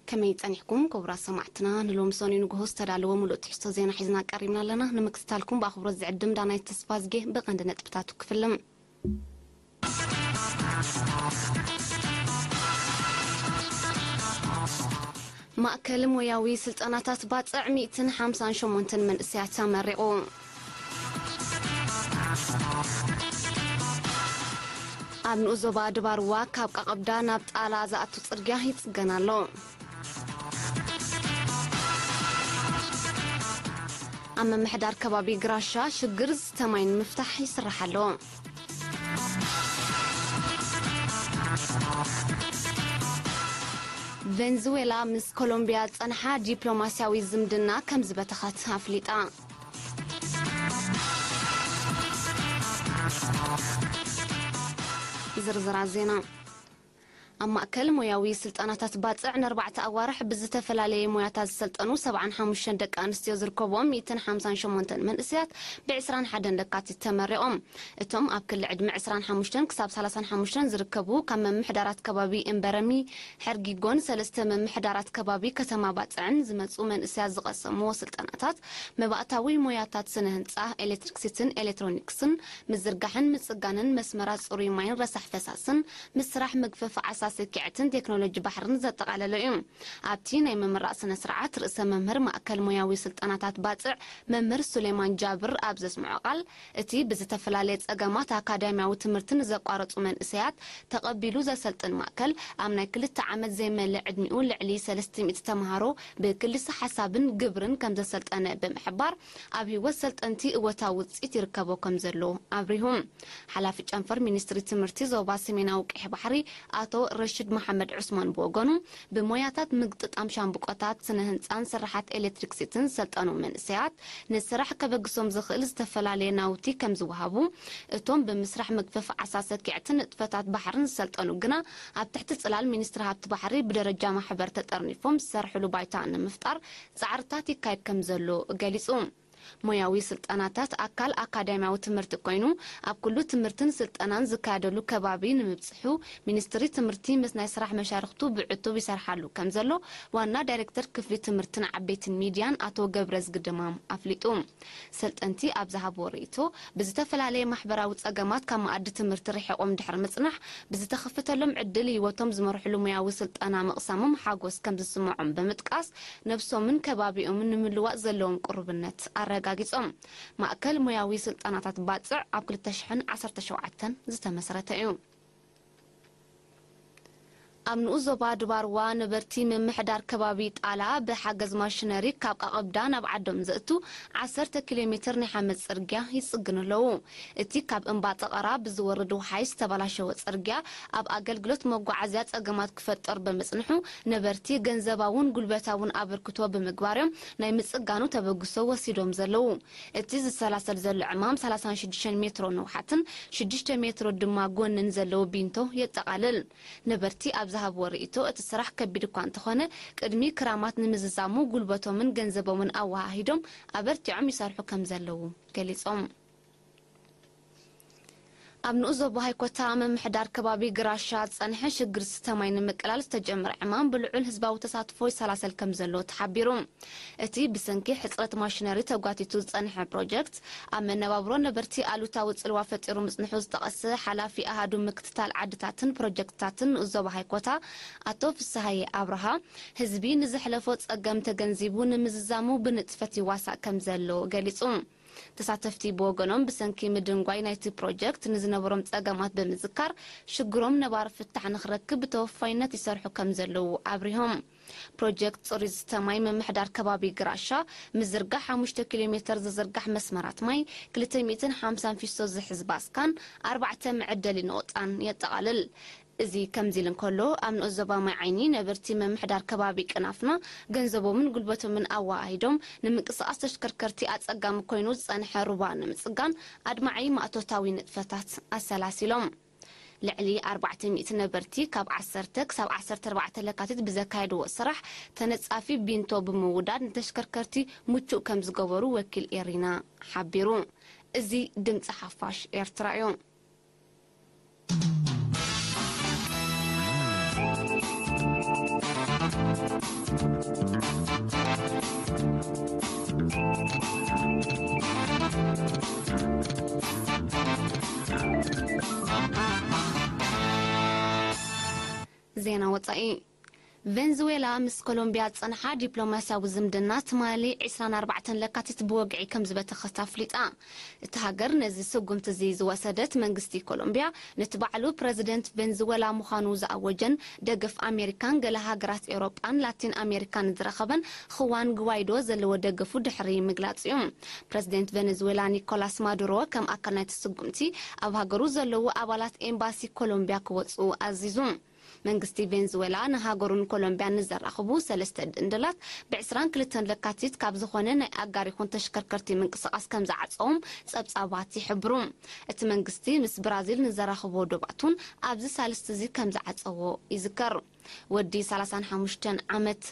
ከመይ ጸኒሕኩም ክቡራት ሰማዕትና? ንሎሚ ሰኑይ ንግሆ ዝተዳለወ ሙሉእ ትሕዝቶ ዜና ሒዝና ቀሪብና ኣለና። ንምክትታልኩም ብኣኽብሮት ዝዕድም ዳናይት ተስፋዝጌ። ብቐንዲ ነጥብታቱ ክፍልም። ማእከል ሞያዊ ስልጠናታት ባጽዕ ሚእትን ሓምሳን ሸሞንተን መንእሰያት ኣመሪቑ። ኣብ ንኡስ ዞባ ድባርዋ ካብ ቃቐብዳ ናብ ጣላ ዝኣቱ ጽርግያ ይጽገን ኣሎ። ኣብ ምምሕዳር ከባቢ ግራሻ ሽግር ዝስተ ማይ ንምፍታሕ ይስራሕ ኣሎ። ቬንዙዌላ ምስ ኮሎምቢያ ዝጸንሓ ዲፕሎማስያዊ ዝምድና ከም ዝበተኸት ኣፍሊጣ። ዝርዝራት ዜና። ኣብ ማእከል ሞያዊ ስልጠናታት ባጽዕ ንኣርባዕተ ኣዋርሕ ብዝተፈላለየ ሞያታት ዝሰልጠኑ ሰብዓን ሓሙሽተን ደቂ ኣንስትዮ ዝርከብዎም ሚእትን ሓምሳን ሸሞንተን መንእሰያት ብዕስራን ሓደን ለካቲት ተመሪቖም። እቶም ኣብ ክሊ ዕድመ ዕስራን ሓሙሽተን ክሳብ ሰላሳን ሓሙሽተን ዝርከቡ ካብ ምምሕዳራት ከባቢ እምበረሚ፣ ሕርጊጎን ሰለስተ ምምሕዳራት ከባቢ ከተማ ባጽዕን ዝመጹ መንእሰያት ዝቐሰምዎ ስልጠናታት መባእታዊ ሞያታት ስነ ህንጻ፣ ኤሌክትሪክሲቲን ኤሌክትሮኒክስን፣ ምዝርጋሕን ምጽጋንን መስመራት ጽሩይ ማይን ረሳሕ ፈሳስን፣ ምስራሕ መግፈፊ ዓሳ ሰኪዐትን ቴክኖሎጂ ባሕርን ዘጠቓለለ እዩ። ኣብቲ ናይ ምምራቕ ስነ ስርዓት ርእሰ መምህር ማእከል ሞያዊ ስልጠናታት ባጽዕ መምህር ሱሌማን ጃብር ኣብ ዘስምዖ ቃል፣ እቲ ብዝተፈላለየ ጸገማት ኣካዳሚያዊ ትምህርቲ ንዘቋረጹ መንእሰያት ተቐቢሉ ዘሰልጥን ማእከል፣ ኣብ ናይ ክልተ ዓመት ዘይመልእ ዕድሚኡ ልዕሊ ሰለስተ ሚእቲ ተምሃሮ ብክልሰ ሓሳብን ግብርን ከም ዘሰልጠነ ብምሕባር፣ ኣብ ህይወት ሰልጠንቲ እወታዊ ውጽኢት ይርከቦ ከም ዘሎ ኣብሪሁ። ሓላፊ ጨንፈር ሚኒስትሪ ትምህርቲ ዞባ ሰሜናዊ ቀይሕ ባሕሪ ኣቶ ረሽድ መሓመድ ዑስማን ብወገኑ፣ ብሞያታት ምግጥጣም ሻምብቆታት፣ ስነ ህንጻን ስራሓት ኤሌክትሪክሲቲን ዝሰልጠኑ መንእሰያት ንስራሕ ከበግሶም ዝኽእል ዝተፈላለየ ናውቲ ከም ዝወሃቡ፣ እቶም ብምስራሕ መግፈፊ ዓሳ ሰኪዐትን ንጥፈታት ባሕርን ዝሰልጠኑ ግና ኣብ ትሕቲ ጽላል ሚኒስትሪ ሃብቲ ባሕሪ ብደረጃ ማሕበር ተጠርኒፎም ዝሰርሕሉ ባይታ ንምፍጣር ጻዕርታት ይካየድ ከም ዘሎ ገሊጹ። ሞያዊ ስልጠናታት ኣካል ኣካዳሚያዊ ትምህርቲ ኮይኑ፣ ኣብ ኩሉ ትምህርትን ስልጠናን ዝካየደሉ ከባቢ ንምብጽሑ፣ ሚኒስትሪ ትምህርቲ ምስ ናይ ስራሕ መሻርኽቱ ብዕቱብ ይሰርሓሉ ከም ዘሎ ዋና ዳይሬክተር ክፍሊ ትምህርትን ዓበይትን ሚድያን ኣቶ ገብረዝጊ ድማም ኣፍሊጡ። ሰልጠንቲ ኣብ ዝሃብዎ ርእይቶ፣ ብዝተፈላለየ ማሕበራዊ ጸገማት ካብ መኣዲ ትምህርቲ ርሒቖም ድሕሪ ምጽናሕ፣ ብዝተኸፈተሎም ዕድል ህይወቶም ዝመርሕሉ ሞያዊ ስልጠና ምቕሳሞም ሓጎስ ከም ዝስምዖም ብምጥቃስ፣ ነብሶምን ከባቢኦምን ንምልዋጥ ዘለዎም ቅሩብነት ኣረጋጊጾም። ማእከል ሞያዊ ስልጠናታት ባጽዕ ኣብ ክልተ ሽሕን ዓሰርተ ሸውዓተን ዝተመስረተ እዩ። ኣብ ንኡስ ዞባ ድባርዋ ነበርቲ ምምሕዳር ከባቢ ጣላ ብሓገዝ ማሽነሪ ካብ ቃቐብዳ ናብ ዓዶም ዘእቱ ዓሰርተ ኪሎ ሜትር ናይ ሓመድ ጽርግያ ይጽግኑ ኣለዉ። እቲ ካብ እምባ ጠቐራ ብዝወርድ ወሓይ ዝተበላሸወ ጽርግያ ኣብ ኣገልግሎት መጓዓዝያ ጸገማት ክፈጥር ብምጽንሑ፣ ነበርቲ ገንዘባውን ጉልበታውን ኣበርክቶ ብምግባር እዮም ናይ ምጽጋኑ ተበግሶ ወሲዶም ዘለዉ። እቲ ዝሰላሰል ዘሎ ዕማም ሰላሳን ሽዱሽተን ሜትሮ ንውሓትን ሽዱሽተ ሜትሮ ድማ ጎንን ዘለዎ ቢንቶ የጠቓልል። ነበርቲ ኣብ ዝሃብዎ ርእይቶ፣ እቲ ስራሕ ከቢድ እኳ እንተኾነ፣ ቅድሚ ክራማት ንምዝዛሙ ጉልበቶምን ገንዘቦምን ኣወሃሂዶም ኣበርቲዖም ይሰርሑ ከም ዘለዉ ገሊጾም። ኣብ ንኡስ ዞባ ሃይኮታ ምምሕዳር ከባቢ ግራሻ ዝጸንሐ ሽግር ዝስተ ማይ ንምቅላል ዝተጀመረ ዕማም ብልዑል ህዝባዊ ተሳትፎ ይሰላሰል ከም ዘሎ ተሓቢሩ። እቲ ብሰንኪ ሕጽረት ማሽነሪ ተጓቲቱ ዝጸንሐ ፕሮጀክት፣ ኣብ መነባብሮ ነበርቲ ኣሉታዊ ጽልዋ ፈጢሩ ምጽንሑ ዝጠቐሰ ሓላፊ ኣሃዱ ምክትታል ዓድታትን ፕሮጀክትታትን ንኡስ ዞባ ሃይኮታ ኣቶ ፍስሃየ ኣብርሃ፣ ህዝቢ ንዘሕለፎ ጸገም ተገንዚቡ ንምዝዛሙ ብንጥፈት ይዋሳእ ከም ዘሎ ገሊጹ። ተሳተፍቲ ብወገኖም፣ ብሰንኪ ምድንጓይ ናይቲ ፕሮጀክት ንዝነበሮም ጸገማት ብምዝካር፣ ሽግሮም ነባሪ ፍታሕ ንኽረክብ ብተወፋይነት ይሰርሑ ከም ዘለዉ ኣብሪሆም። ፕሮጀክት ጽሩይ ዝስተ ማይ ምምሕዳር ከባቢ ግራሻ፣ ምዝርጋሕ ሓሙሽተ ኪሎ ሜተር ዝዝርጋሕ መስመራት ማይ፣ ክልተ ሚእትን ሓምሳን ፊስቶ ዝሕዝ ባስካን ኣርባዕተ መዐደሊ ነቑጣን የጠቓልል። እዚ ከምዚ ኢሉ እንከሎ፣ ኣብ ንኡስ ዞባ ማይ ዓይኒ ነበርቲ ምምሕዳር ከባቢ ቅናፍና ገንዘቦምን ጉልበቶምን ኣወሃሂዶም ንምንቅስቓስ ተሽከርከርቲ ኣጸጋሚ ኮይኑ ዝጸንሐ ሩባ ንምጽጋን ኣድማዒ ማእቶታዊ ንጥፈታት ኣሰላሲሎም። ልዕሊ ኣርባዕተ ሚእቲ ነበርቲ ካብ ዓሰርተ ክሳብ ዓሰርተ ኣርባዕተ ለካቲት ብዘካየድዎ ስራሕ ተነጻፊ ቢንቶ ብምውዳድ ንተሽከርከርቲ ምቹእ ከም ዝገበሩ ወኪል ኤሪና ሓቢሩ። እዚ ድምፂ ሓፋሽ ኤርትራ እዩ። ዜና ወጻኢ። ቬንዙዌላ ምስ ኮሎምቢያ ዝጸንሓ ዲፕሎማስያዊ ዝምድና ትማሊ ዕስራን ኣርባዕተን ለካቲት ብወግዒ ከም ዝበተኸት ኣፍሊጣ። እታ ሃገር ነዚ ስጉምቲ እዚ ዝወሰደት መንግስቲ ኮሎምቢያ ነቲ ባዕሉ ፕረዚደንት ቬንዙዌላ ምዃኑ ዝኣወጀን ደገፍ ኣሜሪካን ገለ ሃገራት ኤውሮጳን ላቲን ኣሜሪካን ዝረኸበን ኹዋን ግዋይዶ ዘለዎ ደገፉ ድሕሪ ምግላጽ እዩ። ፕረዚደንት ቬንዙዌላ ኒኮላስ ማዱሮ ከም ኣካል ናይቲ ስጉምቲ ኣብ ሃገሩ ዘለዉ ኣባላት ኤምባሲ ኮሎምቢያ ክወጽኡ ኣዚዙ። መንግስቲ ቬንዙዌላ ንሃገሩን ኮሎምቢያን ንዘራኽቡ ሰለስተ ደንደላት ብዕስራን ክልተን ለካቲት ካብ ዝኾነ ናይ ኣጋር ይኹን ተሽከርከርቲ ምንቅስቓስ ከም ዝዓጸዎም ጸብጻባት ይሕብሩ። እቲ መንግስቲ ምስ ብራዚል ንዘራኽቦ ዶባቱን ኣብዚ ሳልስቲ እዚ ከም ዝዓጸዎ ይዝከር። ወዲ ሰላሳን ሓሙሽተን ዓመት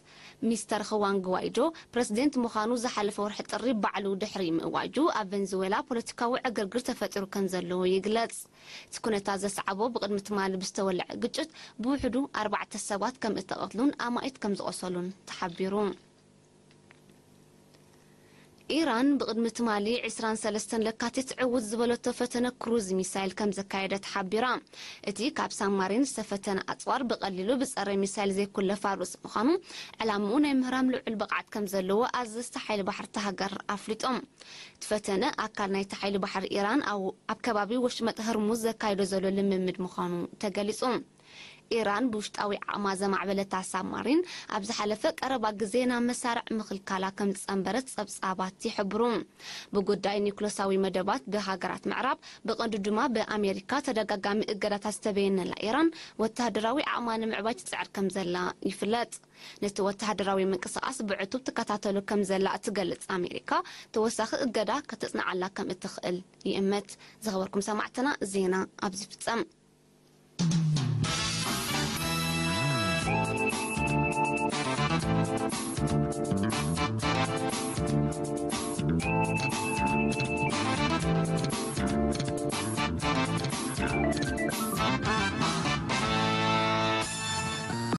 ሚስተር ኹዋን ግዋይዶ ፕረዚደንት ምዃኑ ዝሓለፈ ወርሒ ጥሪ ባዕሉ ድሕሪ ምእዋጁ ኣብ ቬንዙዌላ ፖለቲካዊ ዕግርግር ተፈጢሩ ከም ዘለዎ ይግለጽ። እቲ ኩነታት ዘስዓቦ ብቕድሚ ትማሊ ብዝተወልዐ ግጭት ብውሕዱ ኣርባዕተ ሰባት ከም እተቐትሉን ኣማኢት ከም ዝቖሰሉን ተሓቢሩ። ኢራን ብቕድሚ ትማሊ ዕስራን ሰለስተን ለካቲት ዕዉት ዝበለቶ ፈተነ ክሩዝ ሚሳይል ከም ዘካየደት ሓቢራ። እቲ ካብ ሳብማሪን ዝተፈተነ ኣጽዋር ብቐሊሉ ብጸረ ሚሳይል ዘይኩለፍ ፋርስ ምዃኑ፣ ዕላምኡ ናይ ምህራም ልዑል ብቕዓት ከም ዘለዎ ኣዘዝቲ ሓይሊ ባሕሪ እታ ሃገር ኣፍሊጦም። እቲ ፈተነ ኣካል ናይቲ ሓይሊ ባሕሪ ኢራን ኣብ ኣብ ከባቢ ወሽመጥ ህርሙዝ ዘካይዶ ዘሎ ልምምድ ምዃኑ ተገሊጹ። ኢራን ብውሽጣዊ ዓቕማ ዘማዕበለታ ሳብማሪን ኣብ ዝሓለፈ ቀረባ ግዜ ናብ መሳርዕ ምኽልካላ ከም ዝጸንበረት ጸብጻባት ይሕብሩ። ብጉዳይ ኒውክለሳዊ መደባት ብሃገራት ምዕራብ ብቐንዱ ድማ ብኣሜሪካ ተደጋጋሚ እገዳታት ዝተበየነላ ኢራን ወተሃደራዊ ዓቕማ ንምዕባይ ትጽዕር ከም ዘላ ይፍለጥ። ነቲ ወተሃደራዊ ምንቅስቓስ ብዕቱብ ትከታተሎ ከም ዘላ እትገልጽ ኣሜሪካ፣ ተወሳኺ እገዳ ከተጽንዓላ ከም እትኽእል ይእመት። ዝኸበርኩም ሰማዕትና፣ ዜና ኣብዚ ይፍጸም።